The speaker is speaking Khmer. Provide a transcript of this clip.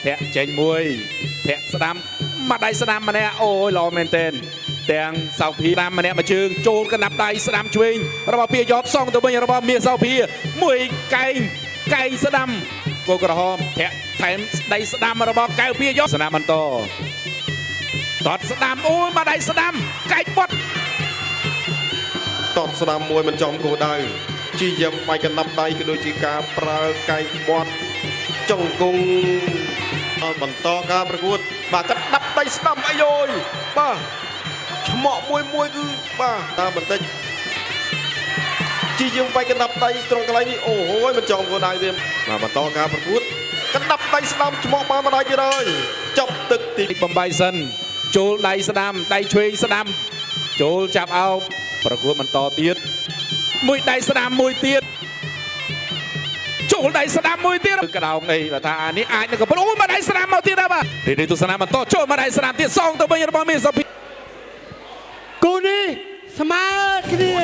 ធាក់ចេញមួយធាក់ស្ដាំមួយដៃស្ដាំម្នាក់អូយល្អមែនទែនទាំងសោភាតាមម្នាក់មួយជើងចូលកណ្ដាប់ដៃស្ដាំឆ្វេងរបស់ពីយប់សងទៅវិញរបស់មាសសោភាមួយកែងកែងស្ដាំគោក្រហមធាក់ថែមដៃស្ដាំរបស់កៅពីយប់ស្នាមបន្តតតស្ដាំអូយមួយដៃស្ដាំកែងបត់ តបស្ដាំមួយមិនចំគោលដៅជាយាមបាយកណ្ដាប់ដៃក៏ដូចជាការប្រើកែងបត់ចង្គង់បន្តការប្រកួតបាទកណ្ដាប់ដៃស្ដាំអាយយបាទឆ្មក់មួយមួយគឺបាទតាមបន្តិចជាយាមបាយកណ្ដាប់ដៃត្រង់កន្លែងនេះអូហូយមិនចំគោលដៅទេបាទបន្តការប្រកួតកណ្ដាប់ដៃស្ដាំឆ្មក់បានម្ដាយទៀតហើយចប់ទឹកទី បំបីសិនចូលដៃស្ដាំដៃឆ្វេងស្ដាំចូលចាប់អោបប្រកួតបន្តទៀតមួយដៃស្ដាំមួយទៀតចូលដៃស្ដាំមួយទៀតក្តោងអីបើថាអានេះអាចនឹងកំពុងអូយមកដៃស្ដាំមកទៀតដែរបាទរីទស្សនាបន្តចូលមកដៃស្ដាំទៀតសងទៅវិញរបស់មាសសុភី គូនេះស្មើគ្នា